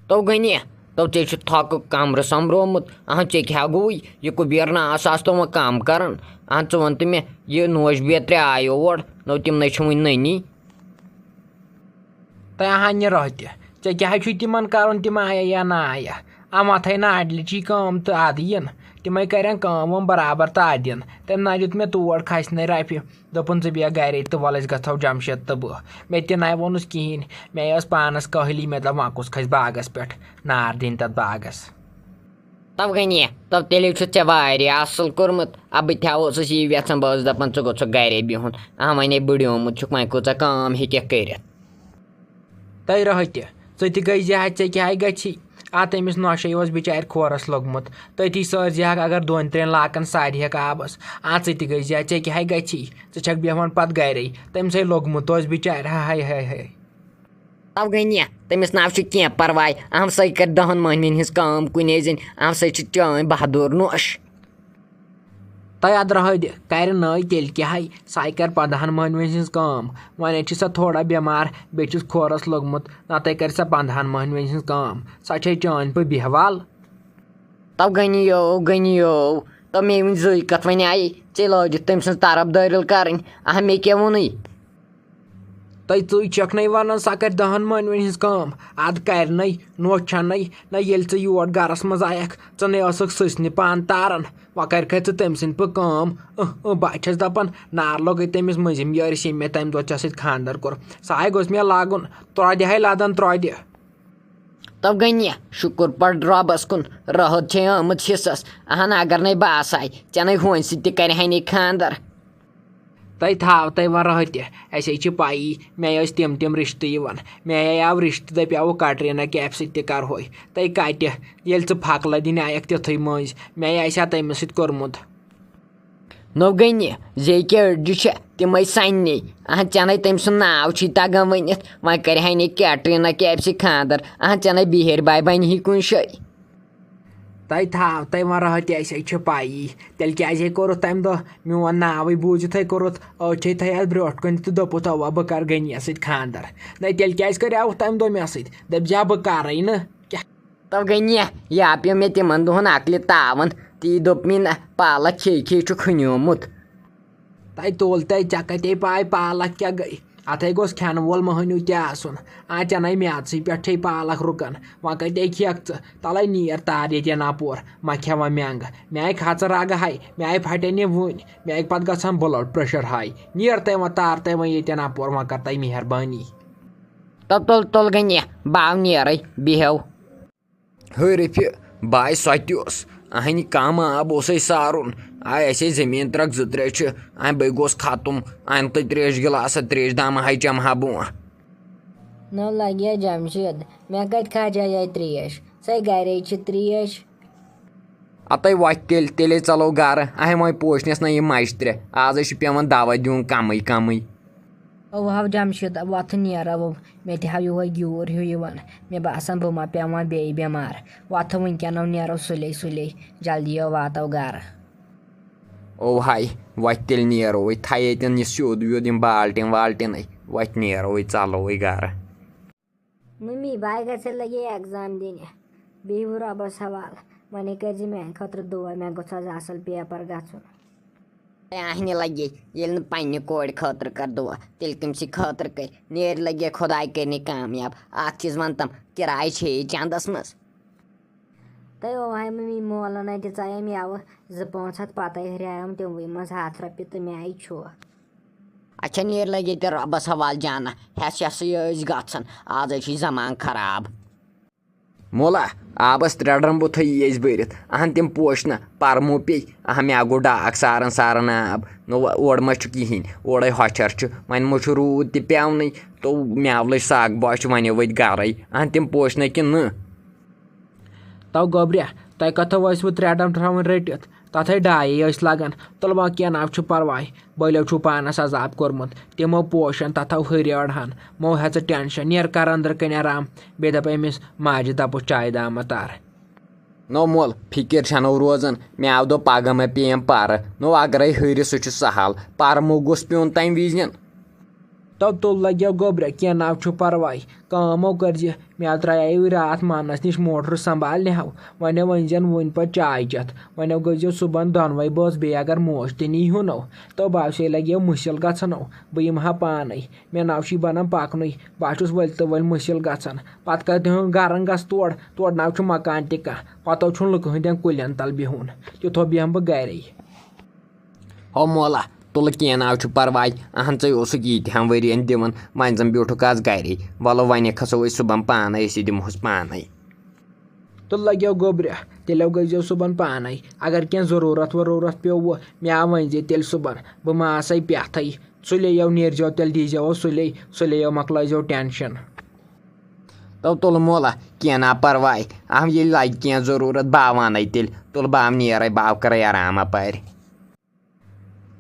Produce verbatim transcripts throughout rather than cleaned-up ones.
تو غنی، تو ژےٚ چھُ تھۄکہٕ کمرٕ سۄمبرومُت۔ اہن، ژےٚ کیٛاہ گوٚوُے؟ یہِ کُبیر ناس آس تو وۄنۍ کم کران۔ اہن، ژٕ وَن تہٕ مےٚ، یہِ نوش بیترِ آے اور؟ نو، تِم نے چھِ وٕنہِ نٔنی۔ تہٕ اہن، یہِ رۄہہ تہِ، ژےٚ کیٛاہ چھُے تِمن کرُن؟ تِم آیا یا نہ آیا؟ اما تھے نہ اڈلہِ چی کٲم تہٕ ادٕ یِن۔ تِمے کرن کٲم وٲم برابر تہٕ ادٕ یِن۔ تٔمۍ نہ دیُت مےٚ تور کھسنَے رفہِ۔ دوٚپُن، "ژٕ بیٚہہ گرے تہٕ وَلہٕ أسۍ گژھو جمشید تہٕ بہٕ۔" مےٚ تہِ نَے ووٚنُس کِہیٖنۍ۔ مےٚ ٲس پانَس کٲہلی، مےٚ دوٚپ، "وۄنۍ کُس کھسہِ باغَس پٮ۪ٹھ نار دِنہِ تَتھ باغَس؟" تَو غنی، تَو تیٚلے چھُ ژےٚ واریاہ اَصٕل کوٚرمُت۔ اَ، بہٕ تہِ ہا اوسُس یی یَژھان، بہٕ اوسُس دَپان، ژٕ گوٚژھ گَرے بِہُن۔ اَ، وۄنۍ ہے بٕڈیومُت چھُکھ، وۄنۍ کۭژاہ کٲم ہیٚککھ کٔرِتھ؟ تَے رٲہہ تہِ، ژٕ تہِ گٔے زِ ہا، ژےٚ کیٛاہ ہا گژھی؟ آ، تٔمِس نۄشے اوس بِچارِ کھورَس لوٚگمُت۔ تٔتی سٲرزِ ہاکھ اگر دۄن ترٛٮ۪ن لاکَن سارِ ہیٚکھ آبَس۔ آ، ژٕ تہِ گٔے زِ ہا، ژےٚ کیٛاہ ہا گژھی؟ ژٕ چھَکھ بیٚہوان پَتہٕ گَرے۔ تٔمِسے لوٚگمُت اوس بِچارِ، ہاے، ہاے، ہاے۔ تَو گٔے نہِ، تٔمِس ناو چھُ کینٛہہ پَرواے۔ اَہَم سَے کَرِ دَہَن مٔہنِوٮ۪ن ہِنٛز کٲم کُنی زٔنۍ۔ اَہَم سَے چھِ چٲنۍ بہادُر نوش۔ تۄہہِ اَدٕ رٲہہ دِ، کَرِ نٔے تیٚلہِ کیٛاہ ہَے؟ سۄ ہَے کَرِ پنٛداہَن مٔہنِوٮ۪ن ہِنٛز کٲم۔ وۄنۍ چھِ سۄ تھوڑا بٮ۪مار، بیٚیہِ چھُس کھورَس لوٚگمُت، نَتہٕ کَرِ سۄ پنٛداہَن مٔہنِوٮ۪ن ہِنٛز کٲم۔ سۄ چھے چٲنۍ پٲٹھۍ بیٚہوال۔ تو غنیو، غنیو، تو مےٚ ؤنۍ زٕے کَتھ، وۄنۍ آیے ژےٚ لٲجِتھ تٔمۍ سٕنٛز طرف دٲرِل کَرٕنۍ۔ اَہَم، مےٚ کیٛاہ ووٚنُے؟ تۄہہِ ژٕے چھَکھ نَے وَنان، سۄ کَرِ دَہَن مٔہنِوٮ۪ن ہِنٛز کٲم۔ اَدٕ کَرِ نَے، نوٚچ چھَنَے۔ نہ ییٚلہِ ژٕ یور گَرَس منٛز آیَکھ، ژٕ نَے ٲسٕکھ سٕژنہِ پان تاران۔ وۄنۍ کَرِکھَے ژٕ تٔمۍ سٕنٛدِ پٲٹھۍ کٲم۔ اۭں، اۭں، بہٕ چھَس دَپان، نار لوٚگُے تٔمِس مٔنٛزِم یٲرِس، ییٚمۍ مےٚ تَمہِ دۄہ ژےٚ سۭتۍ خانٛدر کوٚر۔ سُہ ہَے گوٚژھ مےٚ لاگُن۔ ترٛوڈِ ہَے لَدَن ترٛوڈِ۔ تو غنی، شُکُر پَتہٕ رۄبَس کُن، رٲہَت چھے آمٕژ حِصَس۔ اہن، اگر نَے بہٕ آسہٕ ہاے، ژےٚ نَے ہوٗنۍ سۭتۍ تہِ کَرِ ہاے نَے خانٛدر۔ تۄہہِ تھاو تۄہہِ وۄنۍ رٲہہ تہِ، اَسے چھِ پَیی، مےٚ ٲسۍ تِم تِم رِشتہٕ یِوان۔ مےٚ آو رِشتہٕ، دَپیٛاوُکھ کٹریٖنا کیفہِ سۭتۍ تہِ کَرہوے۔ تۄہہِ کَتہِ، ییٚلہِ ژٕ پھَکہٕ لَدِنہِ آیَکھ تِتھُے مٔنٛزۍ، مےٚ آسہِ ہا تٔمِس سۭتۍ کوٚرمُت۔ نو غنی، زے کیٛاہ أڈجہِ چھےٚ، تِمَے سَننے۔ اہن، ژےٚ نَے تٔمۍ سُنٛد ناو چھی تَگان ؤنِتھ، وۄنۍ کَرِ ہا نَے کیٹریٖنا کیفہِ سۭتۍ خانٛدر۔ اہن، ژےٚ نَے بِہٲرۍ باے بَنہِ ہی کُنہِ شٲے۔ تۄہہِ تھاو تۄہہِ وۄنۍ رٲہہ تہِ، اَسے چھِ پَیی۔ تیٚلہِ کیٛازِ ہے کوٚرُتھ تَمہِ دۄہ میون ناوٕے بوٗزِتھَے کوٚرُتھ؟ أتھۍ تھٲے اَتھ برٛونٛٹھ کَنہِ تہٕ دوٚپُتھ، اَوا، بہٕ کَرٕ غنیَس سۭتۍ خانٛدر۔ نَے تیٚلہِ کیٛازِ کَریٛاوُتھ تَمہِ دۄہ مےٚ سۭتۍ؟ دٔپۍ زِ ہا، بہٕ کَرَے نہٕ۔ کیٛاہ؟ تو غنی، یا پیوٚو مےٚ تِمن دۄہن عقلہِ تاوان، تی دوٚپ مےٚ نہ، پالک کھے کھے چھُ کھُنیومُت۔ تَے تُل تَے، ژےٚ کَتے پاے پالک کیٛاہ گٔے؟ اَتھَے گوٚژھ کھٮ۪نہٕ وول مٔہنیوٗ تہِ آسُن۔ آ، ژےٚ نَے میٛادسٕے پٮ۪ٹھ چھے پالک رُکان۔ وۄنۍ کَتہِ کھٮ۪کھ ژٕ؟ تَلَے نیر تار ییٚتٮ۪ن اَپور، مہ کھٮ۪وان مٮ۪نٛگہٕ۔ مےٚ آے کھژٕ رَگہٕ ہاے، مےٚ آے پھَٹٮ۪ن یہِ وُنۍ۔ مےٚ آے پَتہٕ گژھان blood pressure high۔ نیر تَے وۄنۍ، تار تَے وۄنۍ ییٚتٮ۪ن اَپور، وۄنۍ کَر تَے مہربٲنی۔ تو تُل، تُل غنی، باو نیرَے، بیٚہو۔ ہٲرِفہِ باے سۄ تہِ اوس۔ اہنہِ کم آب اوسے سارُن۔ آے اَسے زٔمیٖن ترٛکھ زٕ ترٛےٚ چھِ۔ اَمہِ بٔے گوٚژھ ختم۔ اَنہِ تہٕ ترٛیش گِلاسہ، ترٛیش دامہٕ ہاے چمہٕ ہا بہٕ۔ نو لگیا جمشید، مےٚ کتہِ کھاجے یہِ ترٛیش؟ ژے گرے چھِ ترٛیش۔ اَتے وۄتھ تیٚلہِ، تیٚلے ژَلو گرٕ۔ اَہے وۄنۍ پوشنس نہ یہِ مَچہِ ترٛےٚ۔ آزے چھُ پٮ۪وان دوا دیُن کمٕے کمٕے۔ اوہو جمشید، وۄتھٕ نیرو، مےٚ تہِ ہا یِہوے گیوٗر ہیوٗ یِوان۔ مےٚ باسان، بہٕ ما پیوان بیٚیہِ بٮ۪مار۔ وۄتھٕ وٕنکیٚنو نیرو سُلے سُلے، جلدی یو واتو گرٕ۔ او ہاے، وۄتھ تیٚلہِ نیرو، وۄنۍ تھایہِ ییٚتٮ۪ن یہِ سیوٚد ویوٚد، یِم بالٹیٖن والٹیٖنٕے۔ وۄتھ نیرو، وۄنۍ ژَلو وۄنۍ گرٕ۔ مٔمی، بہٕ گژھٕ لگے ایگزام دِنہِ۔ بِہِو رۄبَس حوال۔ وۄنۍ کٔرۍ زِ میٛانہِ خٲطرٕ دُعا، مےٚ گوٚژھ آز اَصٕل پیپر گژھُن۔ اہنہِ لگے، ییٚلہِ نہٕ پننہِ کورِ خٲطرٕ کر دُعا، تیٚلہِ کٔمۍ سٕے خٲطرٕ کر؟ نیرِ لگے خۄداے کٔرنی کامیاب۔ اکھ چیٖز ونتم، کِراے چھے یہِ چندس منٛز؟ تہٕ اوہے مٔمی، مولن اَتہِ ژایے مےٚ زٕ پانٛژھ ہتھ، پتے ہُریایم تِموٕے منٛز ہتھ رۄپیہِ تہٕ مےٚ چھُ۔ اچھا، نیر لگے تیٚلہِ رۄبس حوال جانا، ہٮ۪س ہٮ۪سٕے ٲسۍ گژھان، آز ہے چھُے زمان خراب۔ مولا، آبس ترٛےٚ ڈرمبہٕ تھٲیی أسۍ بٔرِتھ۔ اہن تِم پوش نہ پرمو پیٚیہِ۔ اہن مےٚ گوٚو ڈاکھ ساران ساران آب۔ نو اورٕ ما چھُ کِہیٖنۍ، اورے ہۄچھر چھُ۔ وۄنۍ ما چھُ روٗد تہِ پٮ۪ونٕے، تو مےٚ لٔج سگ بۄچھِ، وۄنۍ ؤتھۍ گرے۔ اہن تِم پوش نہ کِنہٕ نہٕ؟ تو گوٚبریا، تۄہہِ کتھو ٲسوٕ ترٛےٚ ڈرم تھاوٕنۍ رٔٹِتھ؟ تَتھَے ڈایے ٲسۍ لَگان۔ تُلہٕ وۄنۍ کینٛہہ نہ چھُ پَرواے، بٔلِو چھُو پانَس عذاب کوٚرمُت۔ تِمو پوشَن تَتھو ہُرۍ أڑہَن۔ مو ہیٚژٕ ٹٮ۪نشَن، نیر کَر أنٛدرٕ کَنۍ آرام۔ بیٚیہِ دَپ أمِس ماجہِ دَپُس چایہِ دامہٕ تار۔ نو مول، فِکِر چھَنو روزان، مےٚ آو دۄہ پَگاہ مےٚ پیٚیَم پَرٕ۔ نو اَگرَے ہُرِ سُہ چھُ سَہَل، پَرٕ مو گوٚژھ پیوٚن تَمہِ وِزٮ۪ن۔ تو تُل لگیو گوٚبرِ، کینٛہہ نہ چھُ پرواے۔ کٲم مو کٔرزِ، مےٚ ترٛایے راتھ مانس نِش موٹر سنبھالنہِ ہو۔ وۄنۍ ؤنۍ زٮ۪ن وُنہِ پتہٕ چاے چٮ۪تھ۔ وۄنۍ گٔژھزیو صُبحن دۄنوَے بٲژ بیٚیہِ اگر موج تہِ نیٖہُن۔ تو باسے لگیو مُشکل گژھن۔ بہٕ یِمہٕ ہا پانے۔ مےٚ نہ چھُے بنان پکنُے۔ بہٕ چھُس ؤلۍ تہٕ ؤلۍ مُشکل گژھان۔ پتہٕ کر تِہُنٛد گرن گژھ تور۔ تورٕ نہ چھُ مکان تہِ کانٛہہ۔ پتہٕ چھُنہٕ لُکہٕ ہٕنٛدٮ۪ن کُلٮ۪ن تل بِہُن۔ تیُتھ ہو بیٚہمہٕ بہٕ گرے۔ ہو مولا، تُلہٕ کینٛہہ نہ چھُ پرواے، اہن ژے اوسُکھ ییٖتہن ؤرین دِوان، وۄنۍ زن بیوٗٹھُکھ از گرے۔ وَلہٕ وۄنۍ کھسو أسۍ صُبحن پانے، أسۍ دِمہوس پانے۔ تہٕ لگیو گوٚبرِ، تیٚلہِ گٔژھزیو صُبحن پانے۔ اگر کینٛہہ ضروٗرت وروٗرت پیوٚو، مےٚ ؤنۍ زِ تیٚلہِ صُبحن، بہٕ ما آسے پٮ۪تھے۔ سُلے یو نیرزیو تیٚلہِ، دیٖزیو سُلے، سُلے یو مۄکلٲیزیو ٹینشن۔ تو تُلہٕ مولا، کینٛہہ نہ پرواے، اہم ییٚلہِ لگہِ کینٛہہ ضروٗرت، بہٕ ونے تیٚلہِ، تُلہٕ بہٕ نیرے، بہٕ کرے آرام اپارِ۔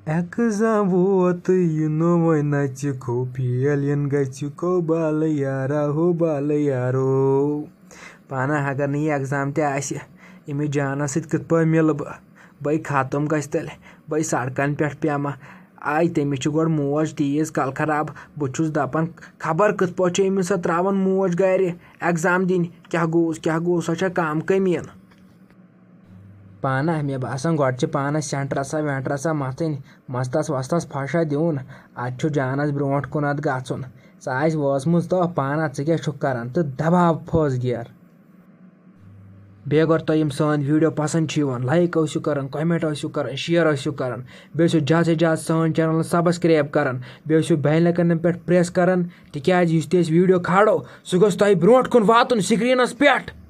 ایٚگزام ووت، یہِ نوٚو وۄنۍ نژِ کھو فیل، یِن گژھِ کھو بالہٕ یارا ہو بالہٕ یارو۔ پانہ اگر نہٕ یہِ ایٚگزام تہِ آسہِ، أمِس جانس سۭتۍ کِتھ پٲٹھۍ مِلہٕ بہٕ؟ بٔے ختم گژھِ تیٚلہِ، بٔے سڑکن پٮ۪ٹھ پیمہٕ۔ آے تٔمِس چھِ گۄڈٕ موج تیٖژ کل خراب، بہٕ چھُس دپان خبر کِتھ پٲٹھۍ چھِ أمِس سۄ ترٛاوان موج گرِ ایٚگزام دِنۍ، کیٛاہ گوٚوس، کیٛاہ گوٚوس، سۄ چھےٚ کم کٔمیٖن۔ پانہ مےٚ باسان گۄڈٕ چھِ پانس سینٹرس سا وینٹرس سا مژھٕنۍ، مستس وستس پھش ہا دیُن، ادٕ چھُ جانس برونٹھ کُن اتھ گژھُن۔ سۄ آسہِ وٲژمٕژ تہٕ پانہ ژٕ کیٛاہ چھُکھ کران تہٕ دباو فٲص گیر۔ بیٚیہِ اگر تۄہہِ یِم سٲنۍ ویٖڈیو پسنٛد چھِ یِوان، لایک ٲسِو کران، کمنٹ ٲسِو کران، شیئر ٲسِو کران، بیٚیہِ ٲسِو زیادٕ سے زیادٕ سٲنۍ چینل سبسکرایب کران، بیٚیہِ ٲسِو بیل آیکن پٮ۪ٹھ پریس کران، تِکیازِ یُس تہِ أسۍ ویٖڈیو کھالو سُہ گوٚژھ تۄہہِ برونٹھ کُن واتُن سکریٖنس پٮ۪ٹھ۔